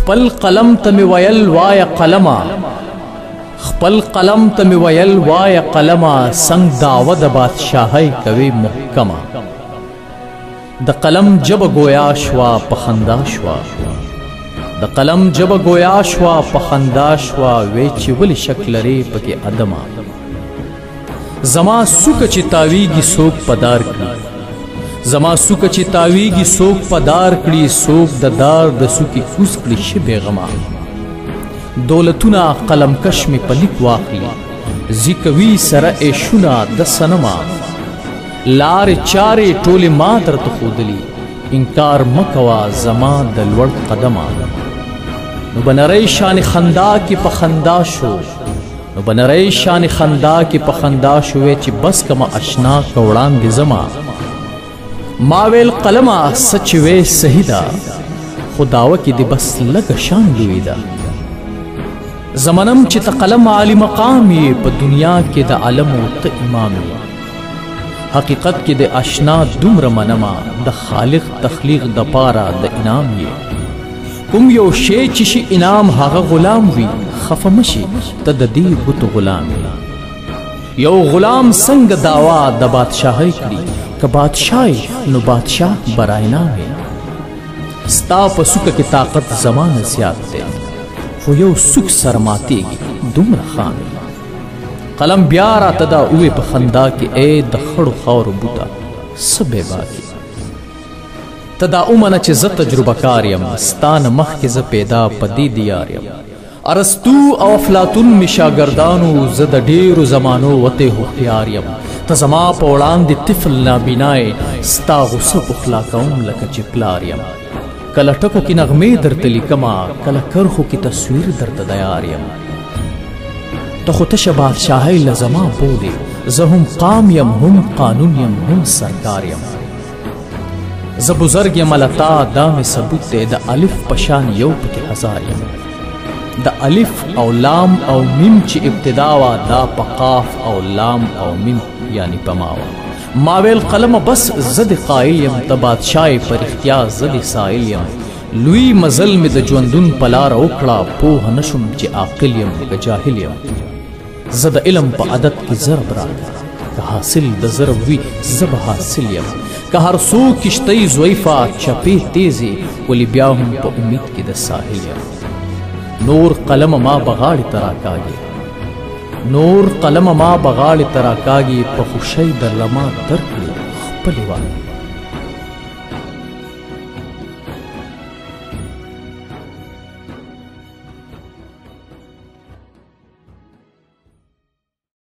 خپل قلم ته مې ویل وایه قلمه، خپل قلم ته مې ویل وایه قلمه، څنګه دعوه د بادشاهۍ کوي محکمه. د قلم ژبه ګویا شوه په خندا شوه، د قلم ژبه ګویا شوه په خندا شوه، وی چې ولې شک لرې پکې ادمه. زما سوکه چې تاویږي څوک په دار کړي، زما سوکه چې تاویږي څوک په دار کړي، څوک د دار د سوکې کوز کړي شي بېغمه. دولتونه قلم کش مې په لیک واخلي، ځي کوي سره عیشونه د صنمه. لارې چارې ټولې ما درته ښودلي، انکار مه کوه زما د لوړ قدمه. نو به نرۍ شانې خندا کې په خندا شو، نو به نرۍ شانې خندا کې په خندا شوې، چې بس کمه اشنا که وړاندې زما. ما ویل قلمه څه چې وې صحیح ده، خو دعوه کې دې بس لږه شان لوی ده. زه منم چې ته قلم عالي مقام یې، په دنیا کې د علمو ته امام یې. حقیقت کې د اشنا دومره منمه، د خالق تخلیق د پاره د انعام یې. کوم یو شی چې شي انعام هغه غلام وي، خفه مه شي ته د دې بت غلام یې. یو غلام څنګه دعوا د بادشاهۍ کړي، که بادشاه یې نو بادشاه برای نام یې. ستا په سوکه کې طاقت زما نه زیات دی، خو یو سوک سره ماتېږي دومره خام یې. قلم بیا راته دا ووې په خندا کې، ای د خړو خاورو بوټه څه بېباکې. ته دا ومنه چې زه تجربه کار یم، ستا نه مخکې زه پیدا په دې دیار یم. ارسطو او افلاطون مې شاګردانو، زه د ډېرو زمانو وتی هوښیار یم. ته زما په وړاندې طفل نابینا یې، ستا غوسه پخلا کوم لکه چې پلار یم. کله ټکو کې نغمې درته لیکمه، کله کرښو کې تصویر درته د یار یم. ته خو تشه بادشاهۍ له زما بولې، زه هم قام یم هم قانون یم هم سرکار یم. زه بزرګ یم له تا دا مې ثبوت دی، د الف په شان یو پکې هزار یم. د الف او لام او میم چې ابتدا وه، دا په قاف او لام او میم یعنی په ما وه. ما ویل قلمه بس زه دې قایل یم، ته بادشاه یې په رښتیا زه دې سایل یم. لوی مزل مې د ژوندون په لاره وکړه، پوه نه شوم چې عاقل یم که جاهل یم. زه د علم په عادت کې ضرب راکړه، که حاصل د ضرب وي زه به حاصل یم. که هر څو کښتۍ ضعیفه چپې تیزې، ولې بیا هم په امید کې د ساحل یم. نور قلمه ما به غاړې ته راکاږي، نور قلمه ما به غاړې ته راکاږي، په خوښۍ درله ما درکړې خپلې واګې.